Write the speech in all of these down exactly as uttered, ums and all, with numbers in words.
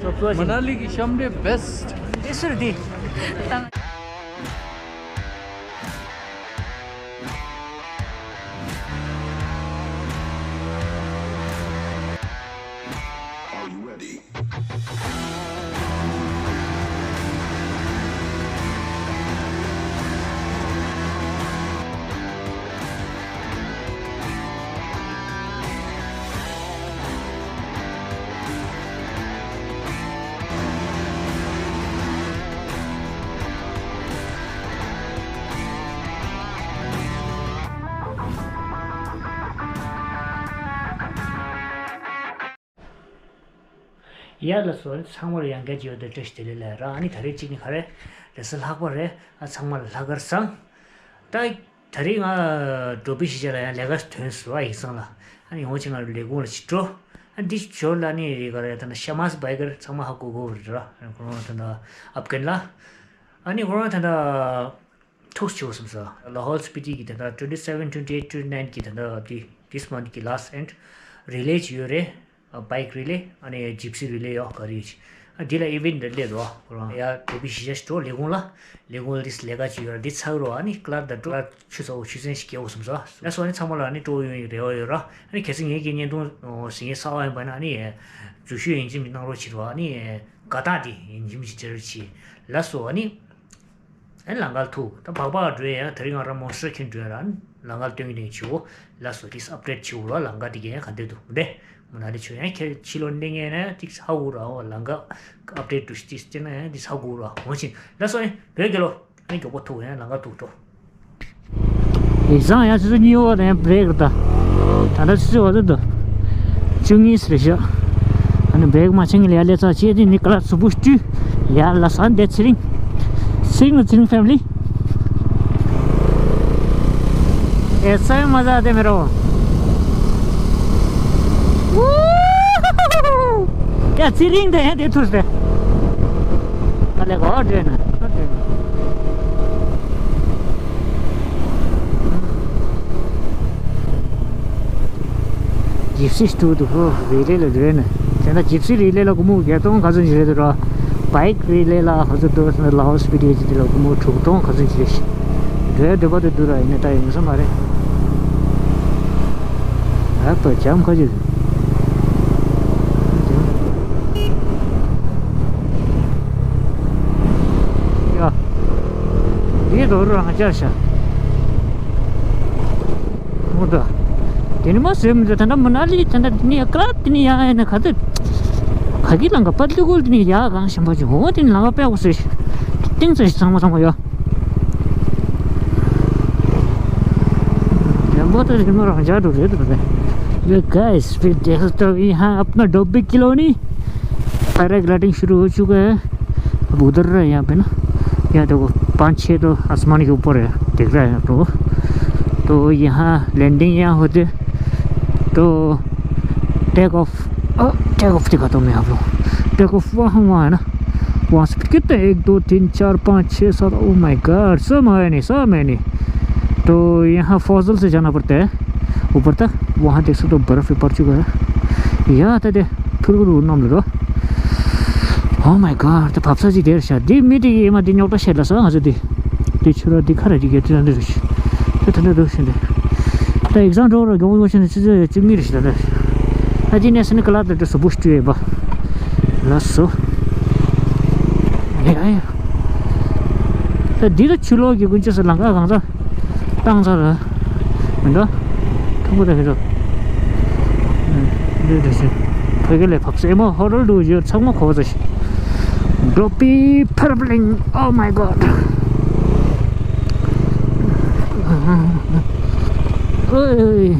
མ་ན་ལི་གི་ཤམ་འདྲེ་བེ་སི་ཊི། དེ་ཟེར་དེ། ཡ་ལགས་སོ། ཚང་མར་ཡང་བསྐྱར་བརྗོད་དེ་བཀྲ་ཤིས་བདེ་ལེགས་ལ་ར། ཨ་ནི་ད་རེས་གཅིག་ནི་ག་རེ་རེས་གཟའ་ལྷག་པ་རེད། ཨ་ཚང་མ་ལ་ལྷག་དཀར་བཟང་། ད་ད་རེས་ང་འགྲོ་བི་གཞིས་ཆགས་ལ་ཡང་ལས་ཀ་ཐོན་སོང་ཨ་ཡིག་ཚང་ལ། ཨ་ནི་ཡོང་ཅིག་ང་ལས་ཁུངས་ལ་ཅིག་འགྲོ། ཨ་འདི་ཞོར་ལ་ནི་རེད་ག་རེ་ད་ན་ཤ་མཱས་བྷའི་ཀར་ཚང་མ་ཧ་གོ་གོ་རེད་ར། ཁོ་རང་ད་ན་ཨབ་གྷན་ལ། ཨ་ནི་ཁོ་རང་ད་ན་ཐུགས་ཆེ་བོ་སོང་ས། ལ་ཧོལ་སྤི་ཏི་གི་ད་ལྟ་ཊུ་ཝེན་ཊི་སེ་ཝེན། ཊུ་ཝེན་ཊི་ཨེ་ཊི། ཊུ་ཝེན་ཊི་ནའིན་གི་ད་ལྟ་དེ་དིས་མན་ཐི་གི་ལཱ་སི་ཊི་ཨེན་ཌི་རི་ལེ་ཅིག་ཡོད་རེད། བྷའིག་རི་ལེ། ཨ་ནི་ཇིབ་སི་རི་ལེ་ཡོད་ག་རེ་ཡོད་ཅིག་ཨ་དེ་ལ་ཨི་ཝེན་ཊི་འདི་སླེབས་འདུག་ཁོ་རང་ཡ་དེ་བི་གཞིས་ཆགས་འགྲོ་ལས་ཁུངས་ལ། ལས་ཁུངས་ལ་དིས་ལས་ཀ་ཅིག་ཡོད་ར། འདི་ཚར་རོགས། ཨ་ནི་ཀི་ལར་དང་འགྲོ་ཆུ་ཚ་བོ་ཆུ་ཚན་ཞིག་སྐྱེལ་འོ་སོང་ས། ལ་སོ་ཨ་ནི་ཚང་མ་ལ་ཨ་ནི་སྤྲོ་ཡོང་ཡི་རེ་བ་ཡོད་ར། ཨ་ནི་གལ་སྲིད་ངེད་ཀྱི་བརྙན་ཐུང་གཟིགས་ངེས་གསར་པ་ཡིན་པ་ན་ཨ་ནི་མཇུག་ཤོས་ཡིན་གཅིག་མིན་གནང་རོགས་བྱེད་རོགས། ཨ་ནི་དགའ་རྟགས་དེ་ཡིན་གཅིག་མིན་གཅིག་སྤྲད་རོགས་བྱེད། ལ་སོ་ཨ་ནི། ཨ་ནི་ལམ་ཁར་ཐུག་ད་བག་བག་འགྲོ་ཡ། ད་རིང་ང་རང་མོན་སི་ཊར་ཁྱེར་འགྲོ་ཡ་ར། ལམ་ཁར་སྟོན་གྱི་ནས་བྱིའོ། ལ་སོ་དིས་ཨབ་ཌེཊ་བྱིའོ་ར། ལམ་ཁ་དེ་གས་ག་འདྲ་འདུག་འདྲ། མོ་ན་ལི་ཆུ་ཡང་ཁྱེར་ཕྱི་ལོགས་གནས་ངེས་ན་དིས་ཧ་གོ་ར། འོ་ལམ་ཁ་ཨབ་ཌེཊ་འགྲོ་ཤི་དིས་སྟེ་ན་ཡང་དིས་ཧ་གོ་ར། འོ་ཕྱིན་ལ་སོ་ཨ་ནི་བོད་རྒྱལ་ལོ། ཨ་ནི་མགྱོགས་པོ་ཐུག་ཡང་ལམ་ཁ་ཐུག་འགྲོ། ཡིག་ཚང་ཡང་ཆུ་ཚོད་གཉིས་པ་དང་བྷི་རེག་རེད་ད། ད་ལྟ་ཆུ་ཚོད་འོ་ད་དུ་བཅུ་གཉིས་རེད་ཤག་ཨ་ནི་བྷི་རེག་མ་ཆེན་གྱི་ལ་ཡ་ལས་ཚར་བྱས་དེ་ནི་ཀ་ལ་སུ་བུ་སྤྲུལ། ཡ་ལ་སང་དེ་ཚེ་རིང་། ཚེ་རིང་ལ་ཚེ་རིང་ཕེ་མི་ལི། ཨེ་ས་ཡ་མ་ཟ་དེ་མེ་རོ། ཡ་ཚེ་རིང་དེ་ཡང་དེ་ཐུར་སྟེ། ཨ་ལེ་གོ་འདྲེ་ན། ཇིབ་སི་སི་ཊུར་འདུག་གོ། རི་ལེ་ལ་འགྲོ་ན། དེ་འདྲ་ཇིབ་སི་རི་ལེ་ལ་སྒོར་མོ་བརྒྱད་སྟོང་ག་ཚོད་ཅིག་རེད་འདུག་ར། བྷའིག་རི་ལེ་ལ་ག་ཚོད་འདུག་ཟེར་ན་ལ་ཧོལ་སྤི་ཏི་ཅིག་དེ་ལ་སྒོར་མོ་དྲུག་སྟོང་ག་ཚོད་ཅིག་རེད་ཤག་འགྲོ་ཡ་འདོད་པ་དེ་འདུག་ར། ཡིན་ན་ད་ཡོང་ས་མ་རེད། ཨ་ཏོ་འཇམ་ཁ་ཅིག་ཡ། འདི་རྡོ་རུ་རང་ཅག་ཤག་འོ་ད། དེ་ནི་མ་ཟེར་མི་འདུག་ད་ལྟ་མ་ན་ལི་ད་ལྟ་དེ་ནི་ཡ་ཀ་ལ་དེ་ནི་ཡ་ཡ་ན་ག་ཚོད། ག་གི་ལང་ཀ་པ་ལི་ཀུལ་དེ་ནི་ཡ་གང་ཞིམ་པ་ཅིག་འོ་དེ་ནི་ལང་ཀ་པད་གོ་ཟེར། ཏིང་ཙེ་ཚང་མ་ཚང་མ་ཡོད། རྒན་པོ་ད་རི་མོ་རང་འཇགས་འགྲོ་རེད་འདུག་རེད། ये गाइस, फिर देख सकते हो यहाँ अपना डोबी कॉलोनी पैराग्लाइडिंग शुरू हो चुका है। अब उधर रहे, यहाँ पे ना, यहाँ देखो, पाँच छः तो आसमान के ऊपर है, दिख रहा है आप लोगों को। तो यहाँ लैंडिंग यहाँ होते, तो टेक ऑफ, टेक ऑफ दिखाता हूँ मैं आप लोग। टेक ऑफ वहाँ, वहाँ है ना, वहाँ से फिर कितने, एक दो तीन चार पाँच छः सात, oh my God, so many, so many। तो यहाँ फॉजल से जाना पड़ता है ऊपर तक, वहाँ देख सकते हो बर्फ भी पड़ चुका है। यहाँ आता दे फिर गुरु नाम लो। Oh my god, तो भाप्सा जी देर शायद दी मीटिंग ये मत दी न्योटा शेला सा, हाँ जी दी। दी छुरा दिखा रहा जी, ये तो अंदर रुच। तो ठंडा रुच दे। तो एग्जाम डोर गो वो चने चीज़ चुंगी रिश्ता दे। अजी ने सने कला तो सब बुश टू है बा। लसो। ए आयो। ད་འདི་ལ་ཆུ་ལོག་གི་ཀུན་སྤྱོད་ཟེར་ལང་ཀ་གང་ས་བཏང་ས་ར་མི་འདུག་ཐུག་པ་ད་ཧེ་རོ། འདི་འདྲ་ཞིག་བོད་སྐད་ལས་ཕབ་སེ་མོ་ཧོ་རལ་འདུག་ཡོད་ཚང་མ་གོ་ས་ཞིག Droppy Purpling, oh my god. ཨོའི།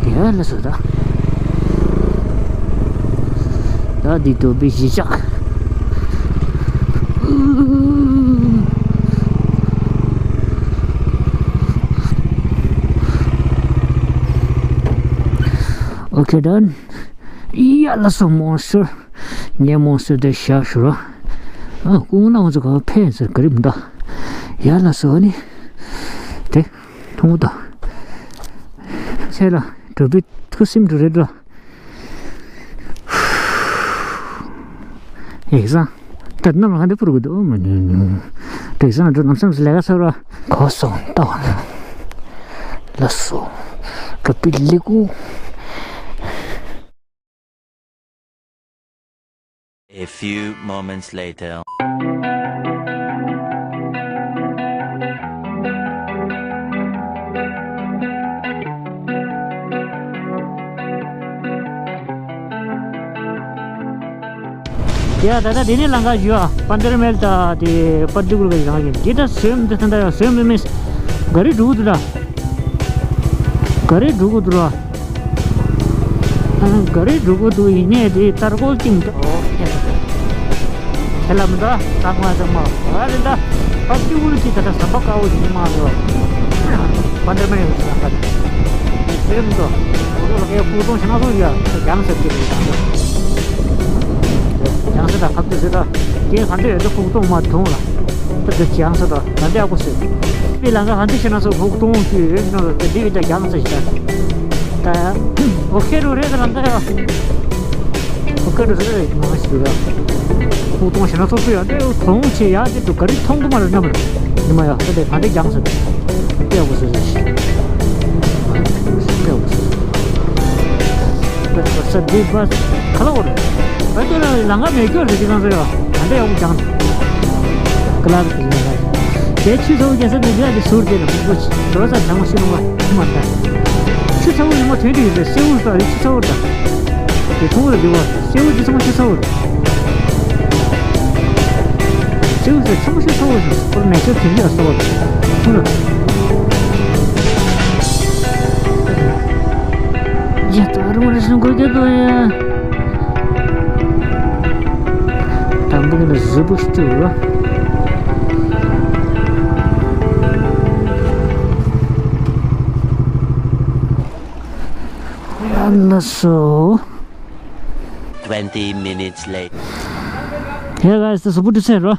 ཡ་ལ་སོ་ད། ད་འདི་ཏོ་བི་གཞིས་ཆགས། Okay, done. ཡ་ལ་སོ་མོན་སི་ཊར། ངའི་མོན་སི་ཊར་དེ་བཞག་ཞུ་རོགས། ཨ་ཀུན་ན་ང་ཚོ་ག་ཕན་ཟེར་ག་རིམ་ད། ཡ་ལ་སོ་ནི། དེ། ཐུང་ངུ་ད། ཆེ་ལ་འགྲོ་བི་ཐུགས་སེམས་འགྲོ་རེད་འགྲོ། དེང་སང་ད་གནམ་ལ་ག་འདྲ་འཕུར་གི་འདུག་མ་ནུ་ནུ། དེང་སང་འགྲོ་ལམ་སེམས་སུ་ལས་ཀ་ཚར་བ། གོ་སོང་ལྟ་བ་ན། ལ་སོ། ག་པི་ལི་ཀུ། A few moments later. ཡ་ད་ལྟ་དེ་ནས་ལམ་ཁ་བཞུགས་ཨ། པན་དར་མེལ་ད་དེ་པར་ཏི་ཀུལ་གི་རང་ཡིན། དེ་ད་སོན་དེ་ད་ད་ཡ་སོན་མི་མིན། ག་རེ་འགྲོ་གི་འདུག་ད། ག་རེ་འགྲོ་གི་འདུག་ར། ག་རེ་འགྲོ་གི་འདུག་ཡིན་ནས་དེ་ལྟར་ཀོལ་ཅིང་འདུག་ཁྱེད་ལ་མི་འདུག་ཚང་མ་ཚང་མ་ཨ་རེ་ད། ཕ་སྐྱིད་པོ་ཅིག་ད་ལྟ་ཟམ་པ་དཀར་པོ་ཅིག་མ་རེད། པན་དར་མེལ་ཡོད་ས་ད། སེམས་འདུག་འོ་ལོ་ལ་ཁའི་ཕུག་སྟོང་ཞེ་ན་སོ་ཡ་ཀྱང་ཟེར་གྱི་རེད་ད། ཀྱང་ཟེར་ད་ཁབ་ཏུ་ཟེར་ད། དེ་ག་འདྲ་ཡོད་ད་ཕུག་སྟོང་མ་མཐོང་ལ། ད་དེ་ཀྱང་ཟེར་ད་ག་འདྲ་ཡག་པོ་ཟེར། དེ་ལ་ང་ག་འདྲ་ཞེ་ན་སོ་ཕུག་སྟོང་ཅིག་ཡོད་ན་ལ་དེ་བི་ད་ཀྱང་ཟེར་ཞེ་ད། ད་ཡ། ཨོ་ཁེ་རུ་རེད་ད་ལ་ད་ཡ། ཨོ་ཁེ་རུ་རེད་མ་ཤི་ད། ཕུག་སྟོང་ཞེ་ན་སོ་སུ་ཡ་དེ་གྲོང་ཆེ་ཡ་དེ་དུ་ག་རི་མཐོང་གི་མ་རེད་ན་མ་རེད། ཉི་མ་ཡ་ད་དེ་ག་འདྲ་ཀྱང་ཟེར། ད་ཡག་པོ་ཟེར་ཟེར་ཞེ། ད་ཡག་པོ་ཟེར་ཟེར། ས་འདི་བ་ག་ལ་འོར། ད་དེ་ལ་ལང་ཀ་མེད་སྐྱོར་དེ་དེ་གང་ཟེར་བ་ད་འདྲ་ཡག་པོ་ཀྱང་། ཀ་ལ་རུ་དེ་ལ་དེ་ཆུ་ཚ་བོ་རྒྱལ་ས་འདི་འདྲ་དེ་ཟུར་དེ་ལ་མི་གོ་ཆི་འགྲོ་ས་དྲང་མོ་ཤི་ལོང་བ་མ་ད། ཆུ་ཚ་བོ་ཉི་མ་དོན་དུ་ཡོད་རེད་སེའུ་ས་རེད་ཆུ་ཚ་བོ་ད། དེ་ཁོང་ལ་འདི་བ་སེའུ་དེ་ཚང་མ་ཆུ་ཚ་བོ་རེད། སེའུ་ས་ཚང་མ་ཆུ་ཚ་བོ་རེད་ཁོ་ནས་ཆུ་དེ་འདྲ་ས་བ་ཁོང་ལ། ཇ་ཏ་རུ་རེ་སུ་གོ་གེ་དོ་ཡ། དང་པོ་ནི་གཟི་པོ་སྐྱུར་རོ། ཡ་ན་སོ། Twenty minutes later. ཧེ་ག་ས་སུ་པུ་ཏུ་སེ་རོ།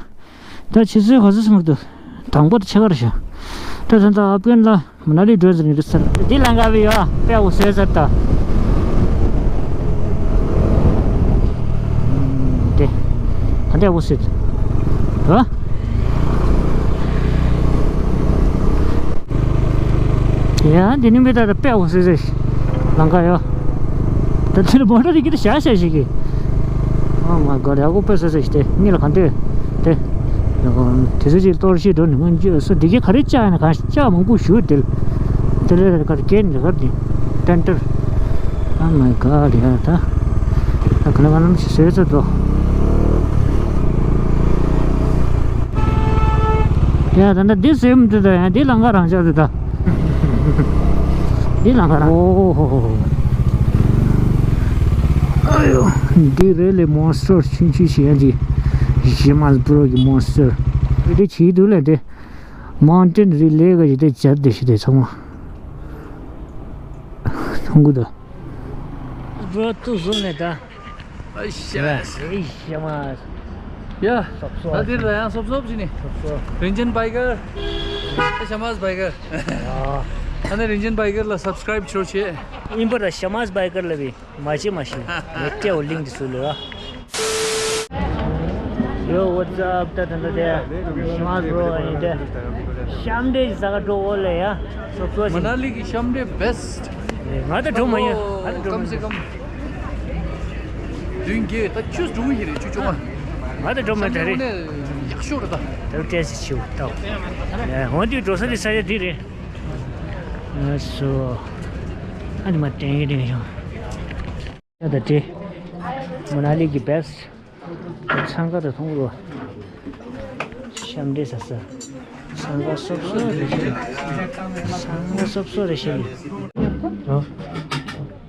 ད་ཆུ་ཚོད་ག་ཚོད་སོང་གི་འདུག་དང་པོ་དེ་ཆེ་ག་རེ་ཤོད། ད་ད་ད་ཨབ་གྷན་ལ་མ་ན་ལི་འགྲོ་ཟེར་ནི་རེད་ཟེར། འདི་ལ་འགའ་བི་ཡོ་དཔེ་འོ་ཟེར་ཟེར་ད། དེ་ད་འདི་འོ་ཟེར། ཨ། ཡ་འདི་ནི་མི་ད་ད་དཔེ་འོ་ཟེར་ཟེར། ལ་འགའ་ཡོ། ད་དེ་ལ་མོ་ཊ་རིག་གི་ད་ཤ་ཤ་ཞིག་གི། ཨ་མ་ག་རེ་ཨ་ཁུ་དཔེ་ཟེར་ཟེར་ཞིག་དེ་གཉིས་ལ་ག་འདོད་དེ། དེ་ཚོ་ཅིག་གཏོར་ཤི་འགྲོ་ནི་སྔོན་ཇི་སུ་འདི་གས་ག་རེ་བཅག་ཡིན་ན་ག་བཅག་མང་པོ་ཞུ་དེ་ལ། དེ་ལས་ག་རེ་སྐད་འདི་ག་རེ་ཏན་ཏར། ཨ་མའི་ག་རེ་ཡ་ད། ད་ག་ལ་ག་ལམ་ཞིག་བཟོས་ཚར་འདུག་ཡ་ད་ད་འདི་སེམས་འདི་ད་ཡ་འདི་ལང་ཀ་རང་ཤག་འདི་ད། འདི་ལང་ཀ་རང་ཨོ་ཧོ་ཧོ་ཧོ། ཨ་ཡོ། འདི་རེད་ལེ་མོན་སི་ཊར་ཆུང་ཆུང་ཞིག་ཡ་འདི། ཞི་མ་སྦྲོ་གི་མོན་སི་ཊར། འདི་བྱེད་འདུག་ལེ་འདི། མའུན་ཊེན་རི་ལེ་ག་ཞིག་དེ་ཇར་དེ་ཞིག་དེ་ཚང་མ། མཐོང་གི་འདུག་སྦྲོ་ཏུ་བཟོ་ནས་ད། ཨ་ཤ། ཨེ་ཤ་མ། ཡ། སོབ་སོབ། ད་འདིར་ལ་ཡང་སོབ་སོབ་ཅི་ནི། སོབ་སོབ། རིན་ཆེན་བྷའི་གར། ཨ་ཤ་མཱས་བྷའི་གར། ཨ་ནི་རིན་ཆེན་བྷའི་གར་ལ་སབ་སི་ཀ་རའིབ་ཆོག་ཆེ། ཨིན་པར་ལ་ཤ་མཱས་བྷའི་གར་ལ་བི་མ་ཆེ་མ་ཤི། མེ་ཏྲེའོ་ལིང་དི་སུ་ལ་ར། Yo, what's up? ད་ད་ད་ད། ཤ་མཱས་བྷྲོ་ཨ་ནི་ད། ཤམ་འདྲེ་ས་ག་འགྲོ་འོ་ལེ་ཡ། སོབ་སོབ་ཅི། མ་ན་ལི་གི་ཤམ་འདྲེ་བེ་སི་ཊི། ང་ད་འགྲོ་མ་ཡོད། ང་ད་འགྲོ་མ་ཡོད། ཀམ་སེ་ཀམ། བདུན་བརྒྱད་ད་ཆུ་འགྲོ་གི་རེད་ཆུ་ཆུང་མ། ང་ད་འགྲོ་མ་ད་རེད། ཡག་ཤོས་རེད་ད། ད་ཏྲེ་སི་ཆུ་ད། ཧོན་དུ་འགྲོ་ས་དེ་ས་ཆ་འདི་རེད། ཨ་སོ། ཨ་ནི་མ་དྲན་གི་དྲན་བྱུང་། ད་ད་དེ། མ་ན་ལི་གི་བེ་སི་ཊི། འཚང་ཁ་དང་མཐོང་གི་རོ། ཤམ་འདྲེ་ཟ་ས། འཚང་ཁ་སོབ་སོབ་རེད་ཤི། འཚང་ཁ་སོབ་སོབ་རེད་ཤི། ཨོ།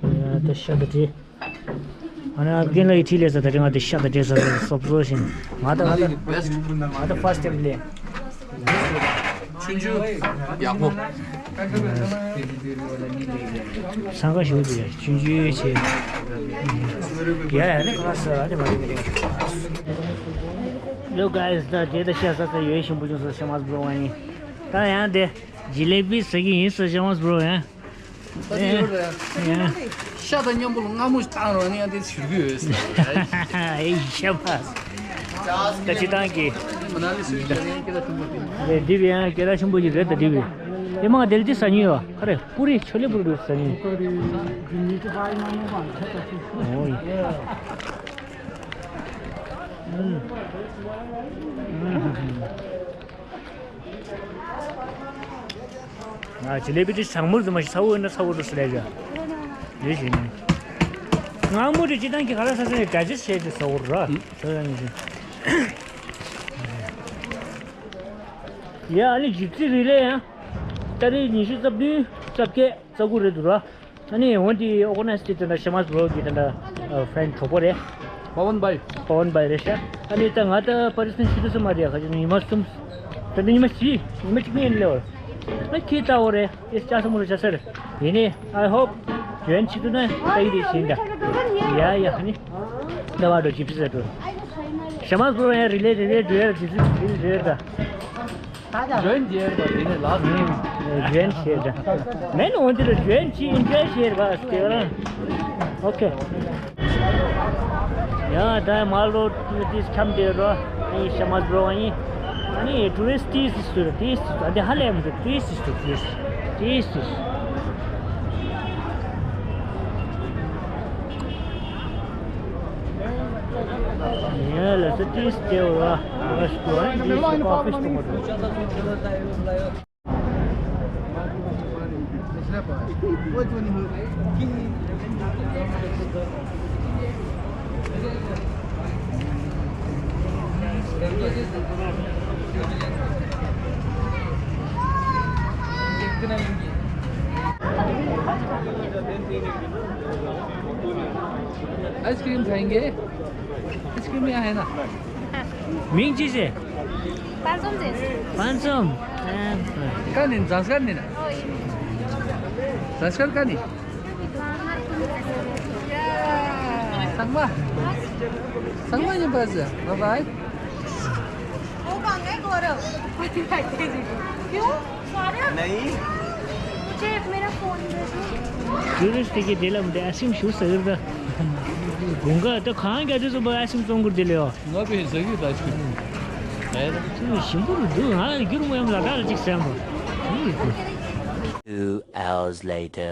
ཡ་ད་ཤ་ད་དེ། ཨ་ནི་ཨབ་གྷན་ལ་ཡི་ཐི་ལས་ས་ད་དེ་ང་དེ་ཤ་ད་དེ་ཟ་ས་སོབ་སོབ་ཤི། ང་ད་ང་ད་ང་ད་ཕར་སི་ཊེམ་ལས། ཆུང་ཆུང་ཡག་པོ། འཚང་ཁ་ཞུ་དེ་ཆུང་ཆུང་བྱས། ཡ་ཡ་ནི་ཁ་ས་ཨ་ནི་མ་རེད་མི་རེད། Yo guys, ད་དེ་ད་ཤ་ས་ས་ཡོད་ཤིང་བུ་ཆུང་ས་ཤ་མ་སྦྲོ་ཨ་ནི། ད་ཡང་དེ་ཇི་ལེ་བི་ཟ་གི་ཡིན་ས་ཤ་མ་སྦྲོ་ཡ། ད་དེ་ཡོད་རེད། ཡ། ཤ་དང་མཉམ་པོ་ལ་མངར་མོ་ཞིག་བཏང་རོགས་ནི་ཡང་དེ་ཞུ་གི་ཡོད། ཨེ་ཤ་མ། ད་སྤྱི་བཏང་གི་རེད། འདི་བས་ཡང་སྐད་གྲགས་ཆེན་པོ་ཞིག་རེད། ད་འདི་བས་ཨེ་མ་དེ་ལ་ཅི་ཟ་ཉེ་ཡོད་ཁ་རེད། པུ་རི་ཆོ་ལེ་པུ་རི་ཟ་ཉེ་ཡོད། ང་ཇི་ལེ་བི་དེ་གྲང་མོ་རུ་མ་ཞིག་ཚ་བོ་ཡིན་ན་ཚ་བོ་རུ་སུ་ལས་བྱ། ཡོད་བཞིན་ནི། ངང་མོ་དེ་སྤྱི་བཏང་གི་ག་ལ་ས་ས་ནས་ཌའི་ཇེ་སི་ཊི་བྱས་ཏེ་ཟ་བོ་རུ་ར། ཟ་ཡང་བཞིན། ཡ་ཨ་ནི་ཇི་ཙི་རི་ལེ་ཡང་། ཏ་རིག་ཉི་ཤུ་རྩ་བདུན་རྩ་བརྒྱད་རྩ་དགུ་རེད་འདུག་ར། ཨ་ནི་འོན་ཏེ་ཨོ་ག་ནའི་ཛི་དེ་འདྲ་ཤ་མ་སི་བོ་གི་དེ་འདྲ་ཕྲེན་ཌི་གྲོགས་པོ་རེད། པ་ཝན་བྷའི། པ་ཝན་བྷའི་རེད་ཤག་ཨ་ནི་ད་ང་ད་པ་རི་སི་ནས་ཤི་དུ་སུ་མ་རེད་ཁ་ཅིག་ཉི་མ་གསུམ། ད་ནི་ཉི་མ་བཞི་ཉི་མ་གཅིག་ནས་ལེ་བར། ཨ་ཁྱི་ལྟ་བོ་རེད། ཨེ་ཅག་སུ་མོ་རེད་ཅག་སེར། ཡིན་ནི་I hope ཇོ་ཨིན་བྱེད་ཐུབ་ན་ད་ཡིན་རེད་ཤིན་ད། ཡ་ཡ་ཧ་ནི། ད་བར་འགྲོ་ཇི་ཕི་ས་འགྲོ། ཤ་མ་སི་བོ་ཡ་རི་ལེ་རི་ལེ་འགྲོ་ཡ་ཇི་ཕི་ས་འགྲོ་ཡ་ད། ཇོ་ཨིན་བྱས་པ་དེ་ནས་ལགས། ཇོ་ཨིན་བྱས་ད། མེན་འོན་ཏེ་ལ་ཇོ་ཨིན་ཅི་ཨིན་ཇོའི་བྱས་པ་དེ་རང་། ཨོ་ཁེ། ཡ་ད་མ་ལོ་ཏུ་ཏིས་ཁྱམ་དེ་རོ། ཨ་ནི་ཤ་མ་སི་བོ་ཨ་ནི། ཨ་ནི་ཊུ་རི་སི་ཊི་ཏིས་སུ་ར་ཏིས་སུ་ཨ་དེ་ཧ་ལས་མི་འདུག་ཏིས་སུ་ཏིས་ཏིས་སུ། ཡ་ལ་ས་ཏིས་དེ་བ་བ་སུ་ཨ་ནི་ཏིས་སུ་ཀོ་ཕི་སུ་མ་རོ། आइसक्रीम खाएंगे। आइसक्रीम यहाँ है ना? མིང་ཅི་ཟེར། པན་ཙོམ་ཟེར། པན་ཙོམ། ཨ། ཀ་ནི་ཛ་སྐར་ནི་ན། ཨོ་ཡིན། ཛ་སྐར་ཀ་ནི། ཚང་མ། ཚང་མ་ཡིན་པ་ཟེར། Bye bye. वो कहाँ गए गौरव? क्यों? नहीं। मुझे मेरा फोन दे दो। ཊུ་རི་སི་ཊི་གི་དེ་ལ་མི་དེ་ཨ་སིམ་ཞུ་ཟེར་གི་རེད་ད། དགུན་ཁ་ད་གང་ག་དུས་ཚོད་པ་ཨ་སིམ་བཙོང་གི་རེད་དེ་ལེ་ཡོ། ང་པའི་ཟ་གི་ད་ཞུ། ད་ཡ་ད། ཅི་ཞིམ་པོ་རུ་འདུག་ང་རྒྱུ་རུ་མོ་ཡམ་ལ་ད་ལ་ཅིག་སེམས་པོ། Two hours later.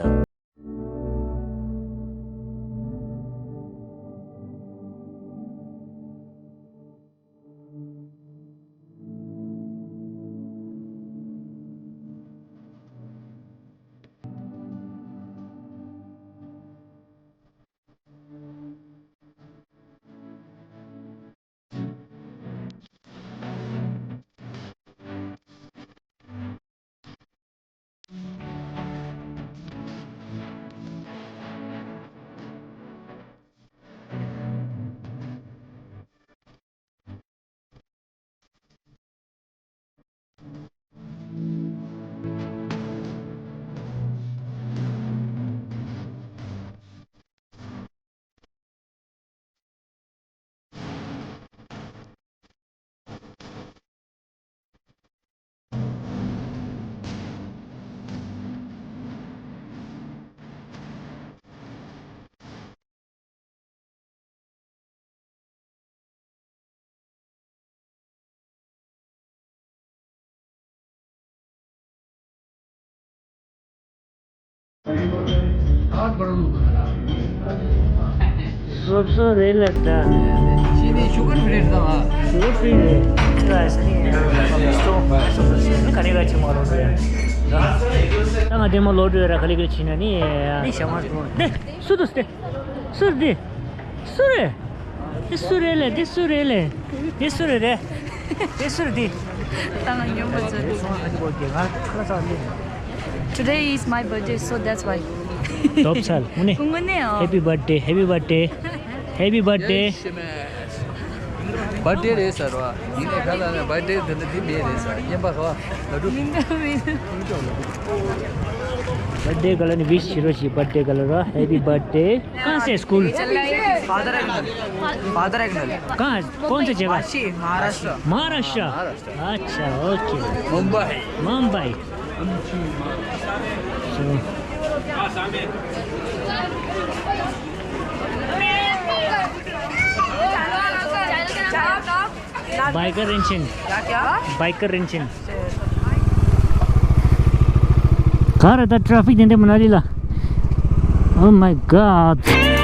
སོབ་སོབ་རེད་ལ་ད། ཅི་ནི་ཤུ་གར་ཕི་རི་དང་ཨ། ཤུ་གར་ཕི་རི་རེད། ཁ་ནི་ག་ཆེ་མ་རོ་རེད། ད་ང་དེ་མ་ལོ་འགྲོ་ཡ་ར་ཁ་ལི་ཁ་ལི་ཕྱིན་ན་ནི། ནི་ཞག་མ་སོང་། ནི་སུ་དུ་སྟེ། སུ་རེད། སུ་རེད། དེ་སུ་རེད་ལེ། དེ་སུ་རེད་ལེ། དེ་སུ་རེད་དེ། ད་ང་ཉོན་མ་ཚོད། Today is my birthday, so that's why. ཏོབ་ཚལ་ཧུ་ནེ། ཀུང་ཀུང་ནེ་ཨོ། Happy birthday, happy birthday, happy birthday. བར་ཌེ་རེད་ཟེར་བ། ཡིན་ནའི་ཁ་ལ་ནས་བར་ཌེ་འདི་འདི་འདི་མེད་རེད་ཟེར། རྔན་པ་ག་བ་ལ་འགྲོ། མི་འདུག་མི་འདུག་བར་ཌེ་ག་ལ་ནི་ཝིཤ་བྱེད་རོགས་བྱེད། བར་ཌེ་ག་ལ་ར། Happy birthday. कहाँ से स्कूल? फादर एग्नल। फादर एग्नल। कहाँ? कौन से जगह? वाशी, महाराष्ट्र। महाराष्ट्र। अच्छा, ओके। मुंबई। मुंबई। चलो। Biker Renchen. Biker Renchen. ག་རེ་ད་traffic དེ་འདྲ་མ་ན་ལི་ལ། Oh my God.